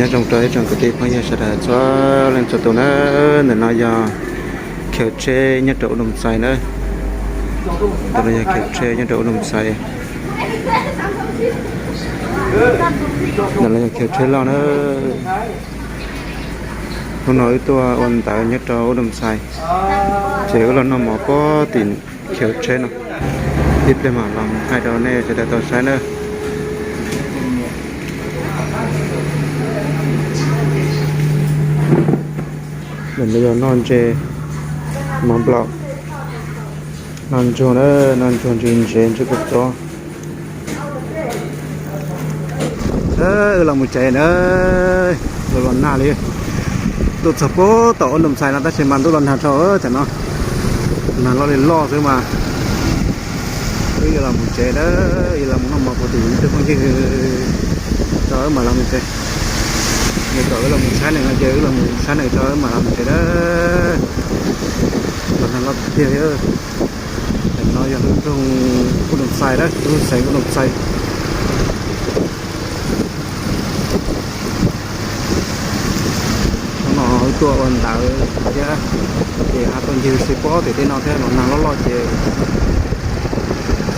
Nyob zoo rau ib tsoom kwv tij phooj ywg sawv daws txhua leej txhua tus na, ntawm no yog khiv tsheb nyob rau Ub Doos Xais na. Ntawm no yog khiv tsheb nyob rau Ub Doos Xais. Ntawm no yog khiv tsheb loj na. Hnub no wb tuaj ua ntawv nyob rau Ub Doos Xais, ces wb los noj mov puag tim khiv tsheb no. Ib pliag mam los hais rau nej sawv daws tau saib na. Ntawm no yog noj ntses, mov nplaum, noj ntsuag na, noj ntsuag ntsis ntsev ntsis kua txob. Wb los mus tsev na, los los nag li. Tuaj txog puag tom Ub Doos Xais no tab sis mas ntuj los nag dhau cov no, nag loj li loj xwb mas. Wb yuav los mus tsev na, yuav los mus noj mov puag tim ib tug phooj ywg tso wb mam los mus tsev. Nws kom wb los mus saib nws no ces wb los mus saib nws tso wb mam los mus tsev na. Los nag loj tiag tiag li. Ntawm no yog lub nroog Ub Doos Xais na, lub xeev Ub Doos Xais. Hnub no wb tuaj ua ntawv thiab, ces ho tuaj ncig si puag tim tej no thiab, los nag loj loj ces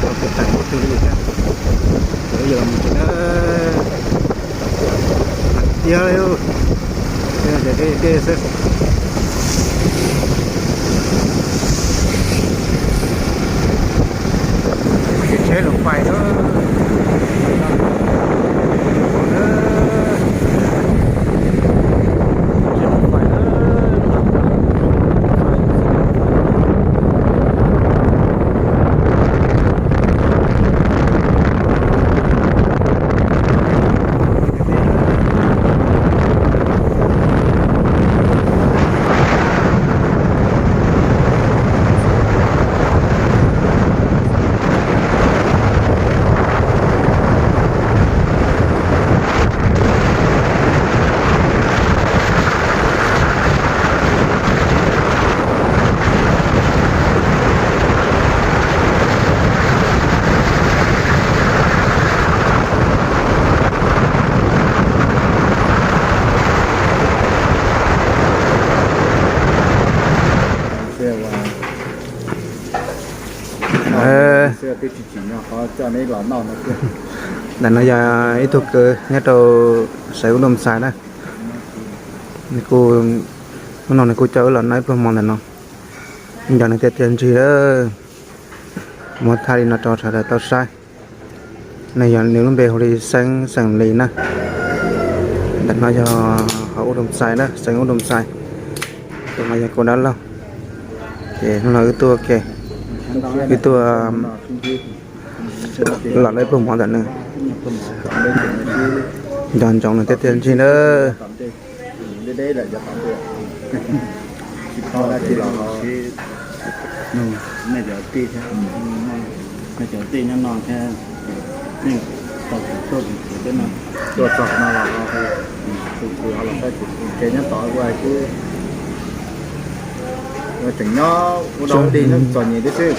xav tias tawm ua twg li thiab. Ces wb yuav los mus tsev na. Nag tiag li, tej no ces deb deb xwb. Ces tsheb los pais na. Ntawm no yog ib tug kwv nyob rau xeev Ub Doos Xais na. Nws kuj, hnub no nws kuj coj wb los noj ib pluag mov ntawm no. Nco nws tiag tiag ntsig lawm. Muab thaij li no rau sawv daws tau saib. Nws yog, nws lub npe hu li Xeeb xeem Lis na. Ntawm no yog hauv Ub Doos Xais na, xeev Ub Doos Xais. Tus no yog kuv dab laug. Ces hnub no wb tuaj, wb tuaj los noj ib pluag mov ntawm nws. Nco ntsoov nws tiag tiag ntsig na.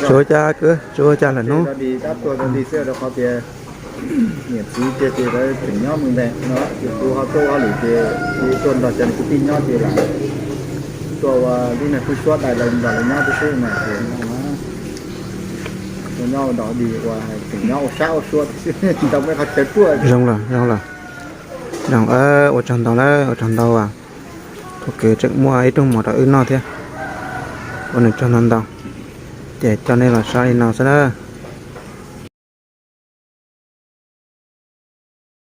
Tsuav cas kwv, tsuav cas lawm hnub. Niam txiv tiag ces lawv tseem nyob mus ntej no, ces kuv ho tuaj ua hauj lwm ces kuv tuaj nrog cov kwv tij nyob ces lam tuaj ua li niag phooj suab dais lawv nrog lawv nyob tib si mas ces tuaj nyob ua dog dig ua tseem nyob ua sab ua sua tib si, tau muaj qhov chaw tuaj. Zoo lawm, zoo lawm. Zoo, ua tsaug ntau na, ua tsaug ntau as. Tus kwv tseem muaj ib rooj mov rau wb noj thiab. Ua nws tsaug ntau ntau. Ces coj nej los saib li no xwb na.